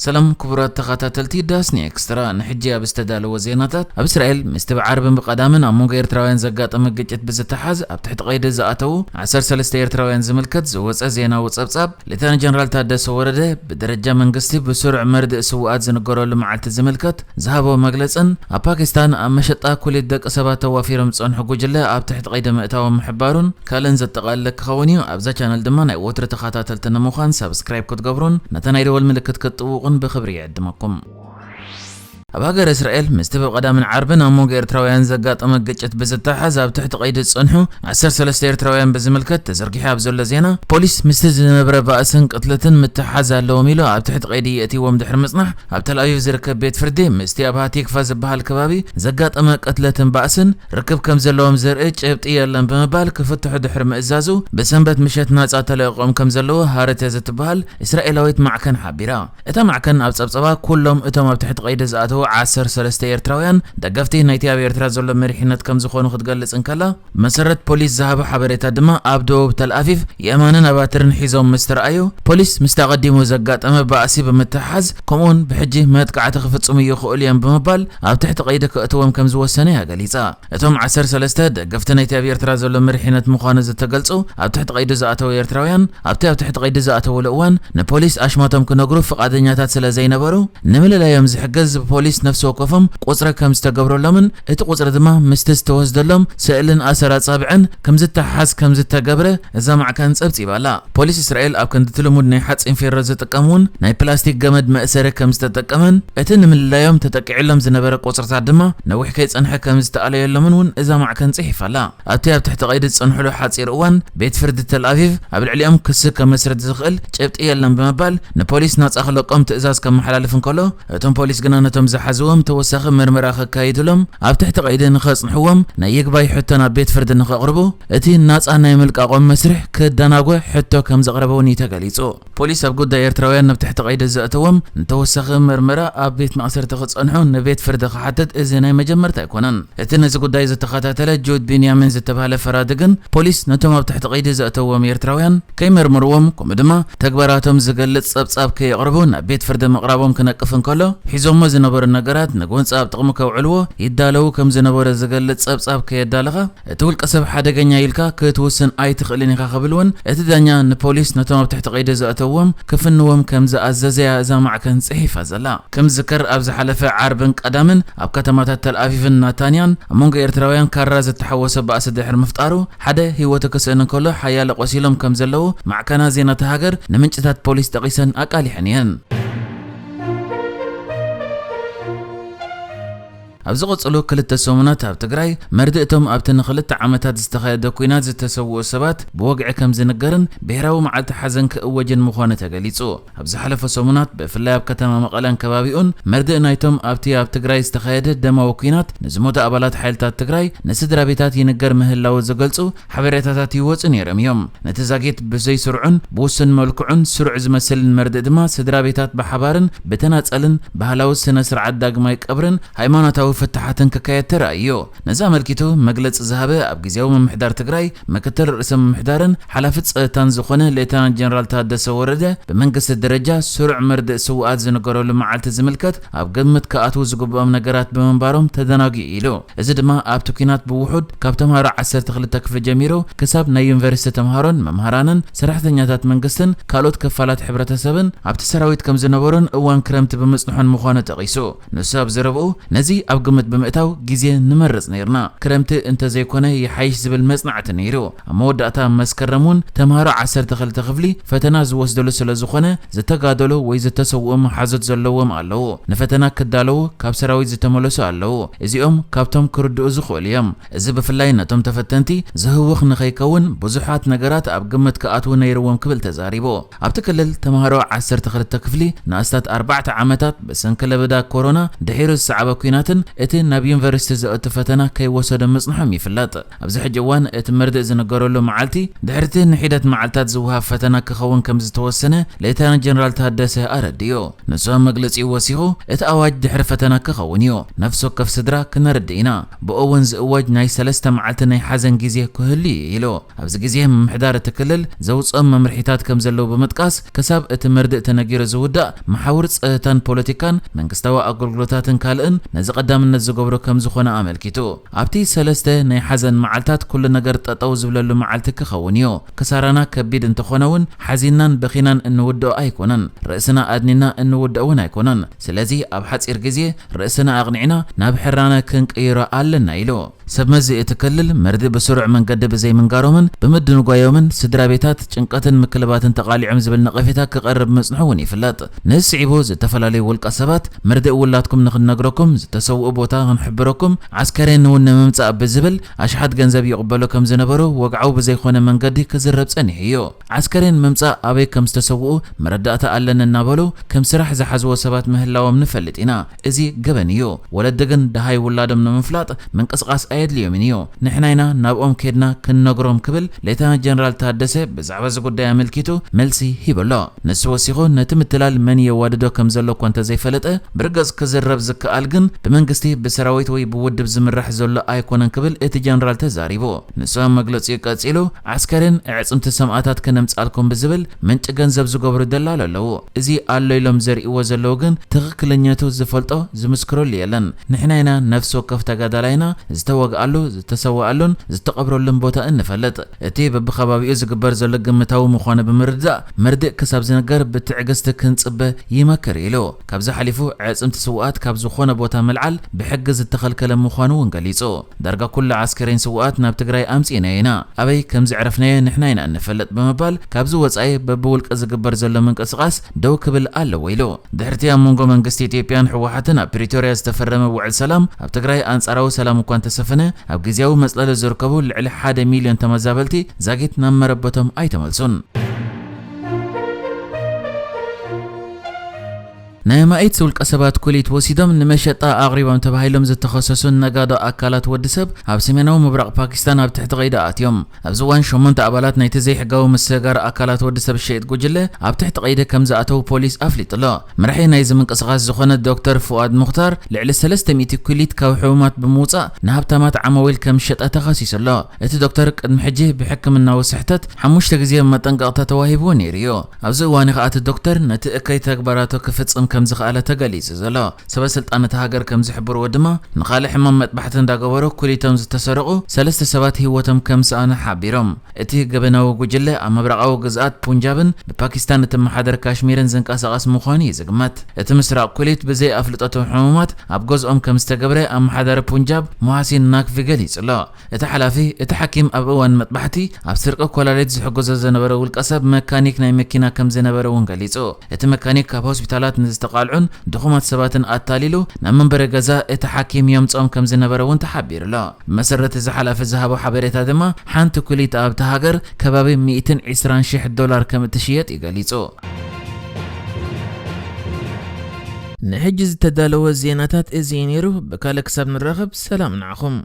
ሰላም ክቡራት ተኸታተልቲ ዳስኒ ኤክስትራ፣ ንሕጂ ኣብ ዝተዳለወ ዜናታት፣ ኣብ እስራኤል ምስቲ ብዓርብን ብቐዳምን ኣብ መንጎ ኤርትራውያን ዘጋጠመ ግጭት ብዝተሓዝ ኣብ ትሕቲ ቀይዲ ዝኣተዉ ዓሰርተ ሰለስተ ኤርትራውያን ዝምልከት ዝወጸ ዜናዊ ጸብጻብ፣ ሌተና ጀነራል ታደሰ ወረደ ብደረጃ መንግስቲ ብስሩዕ መርድእ ስውኣት ዝንገረሉ መዓልቲ ዝምልከት ዝሃቦ መግለጽን፣ ኣብ ፓኪስታን ኣብ መሸጣ ኩሊት ደቂ ሰባት ተዋፊሮም ዝጸንሑ ጉጅለ ኣብ ትሕቲ ቀይዲ ምእታዎም ምሕባሩን ካልእን ዘጠቓለለ ክኸውን እዩ። ኣብዛ ቻነል ድማ ናይ ወትሪ ተኸታተልቲ ንምዃን ሳብስክራይብ ክትገብሩን ነታ ናይ ደወል ምልክት ክትጥውቑን ብኽብሪ ይዕድመኩም። ኣብ ሃገረ እስራኤል ምስቲ ብቐዳምን ዓርብን ኣብ መንጎ ኤርትራውያን ዘጋጠመ ግጭት ብዝተሓዝ ኣብ ትሕቲ ቀይዲ ዝጸንሑ ዓሰርተ ሰለስተ ኤርትራውያን ብዝምልከት ተዘርጊሑ ኣብ ዘሎ ዜና፣ ፖሊስ ምስቲ ዝነበረ ባእስን ቅትለትን ምትሓዝ ኣለዎም ኢሉ ኣብ ትሕቲ ቀይዲ የእትይዎም ድሕሪ ምጽናሕ፣ ኣብ ተልኣቪቭ ዝርከብ ቤት ፍርዲ ምስቲ ኣብ ሃቲክፋ ዝበሃል ከባቢ ዘጋጠመ ቅትለትን ባእስን ርክብ ከም ዘለዎም ዘርኢ ጭብጢ የለን ብምባል ክፍትሑ ድሕሪ ምእዛዙ፣ ብሰንበት ምሸት ናጻ ተለቒቖም ከም ዘለዉ ሃረትያ ዝትበሃል እስራኤላዊት ማዕከን ሓቢራ። እታ ማዕከን ኣብ ጸብጸባ፣ ኩሎም እቶም ኣብ ትሕቲ ቀይዲ ዝኣተዉ ዓሰርተ ሰለስተ ኤርትራውያን ደገፍቲ ናይቲ ኣብ ኤርትራ ዘሎ መሪሕነት ከም ዝኾኑ ክትገልጽ እንከላ፣ መሰረት ፖሊስ ዝሃቦ ሓበሬታ ድማ፣ ኣብ ደቡብ ተልኣቪቭ የእማንን ኣባትርን ሒዞም ምስ ተረኣዩ፣ ፖሊስ ምስቲ ኣቐዲሙ ዘጋጠመ ባእሲ ብምትሕሓዝ፣ ከምኡውን ብሕጂ መጥቃዕቲ ክፍጽሙ ይኽእሉ እዮም ብምባል ኣብ ትሕቲ ቀይዲ ከእትዎም ከም ዝወሰነ እያ ገሊጻ። እቶም ዓሰርተ ሰለስተ ደገፍቲ ናይቲ ኣብ ኤርትራ ዘሎ መሪሕነት ምዃኑ ዝተገልጹ ኣብ ትሕቲ ቀይዲ ዝኣተዉ ኤርትራውያን፣ ኣብቲ ኣብ ትሕቲ ቀይዲ ዝኣተውሉ እዋን ንፖሊስ ኣሽማቶም ክነግሩ ፍቓደኛታት ስለ ዘይነበሩ፣ ንምልላዮም ዝሕግዝ ብፖሊስ ነፍሲ ወከፎም ቁጽሪ ከም ዝተገብረሎምን እቲ ቁጽሪ ድማ ምስቲ ዝተወስደሎም ስእልን ኣሰር ኣጻብዕን ከም ዝተሓሓዝ ከም ዝተገብረ እዛ ማዕከን ጸብጺባ ኣላ። ፖሊስ እስራኤል ኣብ ክንዲ እቲ ልሙድ ናይ ሓጺን ፌሮ ዝጥቀም እውን ናይ ፕላስቲክ ገመድ መእሰሪ ከም ዝተጠቀመን እቲ ንምልላዮም ተጠቂዕሎም ዝነበረ ቁጽርታት ድማ ነዊሕ ከይጸንሐ ከም ዝተኣለየሎምን እውን እዛ ማዕከን ጽሒፋ ኣላ። ኣብቲ ኣብ ትሕቲ ቀይዲ ዝጸንሕሉ ሓጺር እዋን፣ ቤት ፍርዲ ተል ኣቪቭ ኣብ ልዕሊኦም ክሲ ከመስርት ዝኽእል ጭብጢ የለን ብምባል፣ ንፖሊስ ናጻ ክለቆም ትእዛዝ ከመሓላልፍ እንከሎ፣ እቶም ፖሊስ ግና ነቶም ዝሓዝዎም ተወሳኺ ምርመራ ከካይድሎም፣ ኣብ ትሕቲ ቀይዲ ንኸጽንሕዎም ናይ ይግባይ ሕቶ ናብ ቤት ፍርዲ ንኸቕርቡ፣ እቲ ናጻ ናይ ምልቃቖም መስርሕ ክደናጎ ሕቶ ከም ዘቕረበ እውን እዩ ተገሊጹ። ፖሊስ ኣብ ጉዳይ ኤርትራውያን ናብ ትሕቲ ቀይዲ ዘእተዎም ንተወሳኺ ምርመራ ኣብ ቤት ማእሰርቲ ክጸንሑ ንቤት ፍርዲ ክሓትት እዚ ናይ መጀመርታ ኣይኮነን። እቲ ነዚ ጉዳይ ዝተኸታተለ ጁድ ቢንያሚን ዝተባህለ ፈራዲ ግን፣ ፖሊስ ነቶም ኣብ ትሕቲ ቀይዲ ዘእተዎም ኤርትራውያን ከይመርምርዎም፣ ከምኡ ድማ ተግባራቶም ዝገልጽ ጸብጻብ ከየቕርቡ ናብ ቤት ፍርዲ ምቕራቦም ክነቅፍ እንከሎ፣ ሒዞሞ ዝነበሩ ነገራት ንጎንጺ ኣብ ጥቕሚ ከውዕልዎ ይዳለዉ ከም ዝነበረ ዝገልጽ ጸብጻብ ከየዳለኻ፣ እቲ ውልቀ ሰብ ሓደገኛ ኢልካ ክትውስን ኣይትኽእልን ኢኻ ክብል እውን እቲ ዳኛ ንፖሊስ ነቶም ኣብ ትሕቲ ቀይዲ ዘእተዎም ክፍንዎም ከም ዝኣዘዘ እያ እዛ ማዕከን ጽሒፋ ዘላ። ከም ዝዝከር፣ ኣብ ዝሓለፈ ዓርብን ቀዳምን ኣብ ከተማታት ተል ኣቪቭን ናታንያን ኣብ መንጎ ኤርትራውያን ካራ ዝተሓወሰ ባእሲ ድሕሪ ምፍጣሩ፣ ሓደ ህይወቱ ክስእን እንከሎ፣ ሓያለ ቆሲሎም ከም ዘለዉ ማዕከናት ዜና እታ ሃገር ንምንጭታት ፖሊስ ጠቒሰን ኣቃሊሐን እየን። ኣብ ዝቐጸሉ ክልተ ሰሙናት ኣብ ትግራይ መርድእ እቶም ኣብቲ ንኽልተ ዓመታት ዝተኻየደ ኲናት ዝተሰውኡ ሰባት ብወግዒ ከም ዝንገርን ብሄራዊ መዓልቲ ሓዘን ክእወጅን ምዃኑ ተገሊጹ። ኣብ ዝሓለፈ ሰሙናት ብፍላይ ኣብ ከተማ መቐለን ከባቢኡን መርድእ ናይቶም ኣብቲ ኣብ ትግራይ ዝተኻየደ ደማዊ ኲናት ንዝሞቱ ኣባላት ሓይልታት ትግራይ ንስድራ ቤታት ይንገር ምህላዉ ዝገልጹ ሓበሬታታት ይወጹ ነይሮም እዮም። ነቲ ዛጊት ብዘይስሩዕን ብውሱን መልክዑን ስሩዕ ዝመስልን መርድእ ድማ ስድራ ቤታት ብሓባርን ብተናጸልን ባህላዊ ስነ ስርዓት ዳግማይ ቀብርን ሃይማኖታዊ ፍትሓትን ክካየድ ተራእዩ። ነዚ ኣመልኪቱ መግለጺ ዝሃበ ኣብ ግዜያዊ ምምሕዳር ትግራይ ምክትል ርእሰ ምምሕዳርን ሓላፊ ጸጥታን ዝኾነ ሌተናንት ጀነራል ታደሰ ወረደ፣ ብመንግስቲ ደረጃ ስሩዕ መርድእ ስውኣት ዝንገረሉ መዓልቲ ዝምልከት ኣብ ግምት ክኣትዉ ዝግብኦም ነገራት ብምንባሮም ተደናጒዩ ኢሉ። እዚ ድማ ኣብቲ ኲናት ብውሑድ ካብ ተምሃሮ ዓሰርተ ክልተ ክፍሊ ጀሚሩ ክሳብ ናይ ዩኒቨርሲቲ ተምሃሮን መምሃራንን ሰራሕተኛታት መንግስትን ካልኦት ክፋላት ሕብረተሰብን ኣብቲ ሰራዊት ከም ዝነበሩን እዋን ክረምቲ ብምጽንሖን ምዃኑ ጠቒሱ። ንሱ ኣብ ዘረብኡ፣ ነዚ ኣብ ግምት ብምእታው ግዜ ንመርጽ ነይርና። ክረምቲ እንተዘይኮነ ይሓይሽ ዝብል መጽናዕቲ ነይሩ። ኣብ መወዳእታ መስከረም እውን ተምሃሮ ዓሰርተ ክልተ ክፍሊ ፈተና ዝወስደሉ ስለ ዝኾነ፣ ዝተጋደሉ ወይ ዝተሰውኡ መሓዙት ዘለዎም ኣለዉ። ንፈተና ክዳለዉ ካብ ሰራዊት ዝተመለሱ ኣለዉ። እዚኦም ካብቶም ክርድኡ ዝኽእሉ እዮም። እዚ ብፍላይ ነቶም ተፈተንቲ ዘህውኽ ንኸይከውን ብዙሓት ነገራት ኣብ ግምት ክኣትዉ ነይርዎም ክብል ተዛሪቡ። ኣብቲ ክልል ተምሃሮ ዓሰርተ ክልተ ክፍሊ ንኣስታት ኣርባዕተ ዓመታት ብሰንኪ ለበዳ ኮሮና ድሒሩ ዝሰዓበ ኲናትን እቲ ናብ ዩኒቨርሲቲ ዘእቱ ፈተና ከይወሰዶ ምጽንሖም ይፍለጥ። ኣብዚ ሕጂ እዋን እቲ መርድእ ዝነገረሉ መዓልቲ ድሕሪቲ ንሒደት መዓልታት ዝወሃብ ፈተና ክኸውን ከም ዝተወሰነ ሌተናንት ጀነራል ታደሰ ኣረዲኡ። ንሱ ኣብ መግለጺኡ ወሲኹ፣ እቲ ኣዋጅ ድሕሪ ፈተና ክኸውን እዩ። ነፍሲ ወከፍ ስድራ ክነርድእ ኢና። ብኡ እውን ዝእወጅ ናይ ሰለስተ መዓልቲ ናይ ሓዘን ግዜ ክህሉ እዩ ኢሉ። ኣብዚ ግዜ ምምሕዳር እቲ ክልል ዘውፅኦም መምርሒታት ከም ዘለዉ ብምጥቃስ፣ ክሳብ እቲ መርድእ ተነጊሩ ዝውዳእ፣ መሓውር ፀጥታን ፖለቲካን፣ መንግስታዊ ኣገልግሎታትን ካልእን ነዚ ቀዳምነት ዝገብሮ ከም ዝኾነ ኣመልኪቱ። ኣብቲ ሰለስተ ናይ ሓዘን መዓልታት ኩሉ ነገር ጠጠው ዝብለሉ መዓልቲ ክኸውን እዩ። ክሳራና ከቢድ እንተኾነ እውን ሓዚንናን በኺናን እንውድኦ ኣይኮነን። ርእስና ኣድኒና እንውድኦ እውን ኣይኮነን። ስለዚ ኣብ ሓፂር ግዜ ርእስና ኣቕኒዕና ናብ ሕራነ ክንቅይሮ ኣለና ኢሉ። ሰብ መዚ እቲ ክልል መርድእ ብስሩዕ መንገዲ ብዘይምንጋሮምን ብምድንጓዮምን ስድራ ቤታት ጭንቀትን ምክልባትን ተቓሊዖም ዝብል ነቐፌታ ክቐርብ ምጽንሑ እውን ይፍለጥ። ንስዒቡ ዝተፈላለዩ ውልቀ ሰባት መርድእ ውላድኩም ንኽንነግረኩም ዝተሰውኡ ቦታ ክንሕብረኩም ዓስከሬን እውን ንምምጻእ ብዝብል ኣሽሓት ገንዘብ ይቕበሉ ከም ዝነበሩ ወግዓዊ ብዘይኮነ መንገዲ ክዝረብ ጸኒሑ እዩ። ዓስከሬን ምምጻእ ኣበይ ከም ዝተሰውኡ መረዳእታ ኣለኒ እናበሉ ከም ስራሕ ዝሓዝዎ ሰባት ምህላዎም ንፈልጥ ኢና። እዚ ገበን እዩ። ወለዲ ግን ደሃይ ውላዶም ንምፍላጥ ምንቅስቓስ ኣየድልዮምን እዩ። ንሕና ኢና ናብኦም ከድና ክንነግሮም ክብል ሌተናንት ጀነራል ታደሰ ብዛዕባ እዚ ጉዳይ ኣመልኪቱ መልሲ ሂቡ ኣሎ። ንሱ ወሲኹ ነቲ ምትላል መን የዋድዶ ከም ዘሎ እኳ እንተዘይፈለጠ ብርግጽ ክዝረብ ዝከኣል ግን ብመንግስቲ ብሰራዊት ወይ ብውድብ ዝምራሕ ዘሎ ኣይኮነን ክብል እቲ ጀነራል ተዛሪቡ። ንሱ ኣብ መግለጺኡ ቀጺሉ ዓስከሬን ኣዕጽምቲ ሰማእታት ከነምጻልኩም ብዝብል ምንጪ ገንዘብ ዝገብሩ ደላሎ ኣለዉ። እዚ ኣሎ ኢሎም ዘርእይዎ ዘለዉ ግን ትኽክለኛቱ ዝፈልጦ ዝምስክረሉ የለን። ንሕና ኢና ነፍሲ ወከፍ ተጋዳላይና ዝተወግኣሉ፣ ዝተሰወኣሉን ዝተቐብረሉን ቦታ እንፈልጥ። እቲ በብኸባቢኡ ዝግበር ዘሎ ግምታዊ ምዃኑ ብምርዳእ መርድእ ክሳብ ዝንገር ብትዕግስቲ ክንጽበ ይመክር ኢሉ። ካብዚ ሓሊፉ ኣዕጽምቲ ስውኣት ካብ ዝኾነ ቦታ ምልዓል ብሕጊ ዝተኸልከለ ምዃኑ እውን ገሊጹ። ዳርጋ ኩሉ ዓስከሬን ስውኣት ናብ ትግራይ ኣምጺእናዮ ኢና። ኣበይ ከም ዘዕረፍናዮ ንሕና ኢና እንፈልጥ ብምባል ካብዚ ወጻኢ በብውልቂ ዝግበር ዘሎ ምንቅስቓስ ደው ክብል ኣለዎ ኢሉ። ድሕሪቲ ኣብ መንጎ መንግስቲ ኢትዮጵያን ህወሓትን ኣብ ፕሪቶርያ ዝተፈረመ ውዕል ሰላም ኣብ ትግራይ ኣንጻራዊ ሰላም እኳ እንተሰፈነ ኣብ ግዜያዊ መጽለሊ ዝርከቡ ልዕሊ ሓደ ሚልዮን ተመዛበልቲ ዛጊት ናብ መረበቶም ኣይተመልሱን። ናይ ኣማኢት ውልቀ ሰባት ኩሊት ወሲዶም ንመሸጣ ኣቕሪቦም ተባሂሎም ዝተኸሰሱ ነጋዶ ኣካላት ወዲ ሰብ ኣብ ሰሜናዊ ምብራቕ ፓኪስታን ኣብ ትሕቲ ቀይዲ ኣትዮም። ኣብዚ እዋን ሸሞንተ ኣባላት ናይቲ ዘይሕጋዊ ምስግጋር ኣካላት ወዲ ሰብ ዝሸይጥ ጉጅለ ኣብ ትሕቲ ቀይዲ ከም ዝኣተው ፖሊስ ኣፍሊጡ ኣሎ። መራሒ ናይዚ ምንቅስቓስ ዝኾነ ዶክተር ፉኣድ ሙኽታር ልዕሊ ሰለስተ ሚእቲ ኩሊት ካብ ሕሙማት ብምውጻእ ንሃብታማት ዓማዊል ከም ዝሸጠ ተኸሲሱ ኣሎ። እቲ ዶክተር ቅድሚ ሕጂ ብሕክምናዊ ስሕተት ሓሙሽተ ግዜ መጠንቀቕታ ተዋሂብዎ ነይሩ እዩ። ኣብዚ እዋን ከኣ እቲ ዶክተር ነቲ እከይ ተግባራቱ ክፍጽም ከም ዝኸኣለ ተገሊጹ ዘሎ። ሰበ ስልጣን እታ ሃገር ከም ዝሕብርዎ ድማ ንኻልእ ሕማም መጥባሕቲ እንዳገበሩ ኩሊቶም ዝተሰረቑ ሰለስተ ሰባት ህይወቶም ከም ዝሰኣኑ ሓቢሮም። እቲ ገበናዊ ጉጅለ ኣብ ምብራቓዊ ግዝኣት ፑንጃብን ብፓኪስታን እትመሓደር ካሽሚርን ዝንቀሳቐስ ምዃኑ እዩ ዝግመት። እቲ ምስራቕ ኩሊት ብዘይ ኣፍልጦ እቶም ሕሙማት ኣብ ገዝኦም ከም ዝተገብረ ኣመሓዳሪ ፑንጃብ ሙሃሲን ናክቪ ገሊጹ ኣሎ። እቲ ሓላፊ፣ እቲ ሓኪም ኣብ እዋን መጥባሕቲ ኣብ ስርቂ ኮላሊት ዝሕግዞ ዝነበረ ውልቀ ሰብ መካኒክ ናይ መኪና ከም ዝነበረ እውን ገሊጹ። እቲ መካኒክ ካብ ሆስፒታላት ንዝተቓልዑን ድኹማት ሰባትን ኣታሊሉ ናብ መንበሪ ገዛ እቲ ሓኪም የምጽኦም ከም ዝነበረ እውን ተሓቢሩ ኣሎ። ብመሰረት እዚ ሓላፊ ዝሃቦ ሓበሬታ ድማ ሓንቲ ኩሊት ኣብታ ሃገር ከባቢ ሚእትን ዕስራን ሺሕ ዶላር ከም እትሽየጥ እዩ ገሊጹ። ንሕጂ ዝተዳለወ ዜናታት እዚ እዩ ነይሩ። ብካልእ ክሳብ ንራኸብ ሰላም ንዓኹም።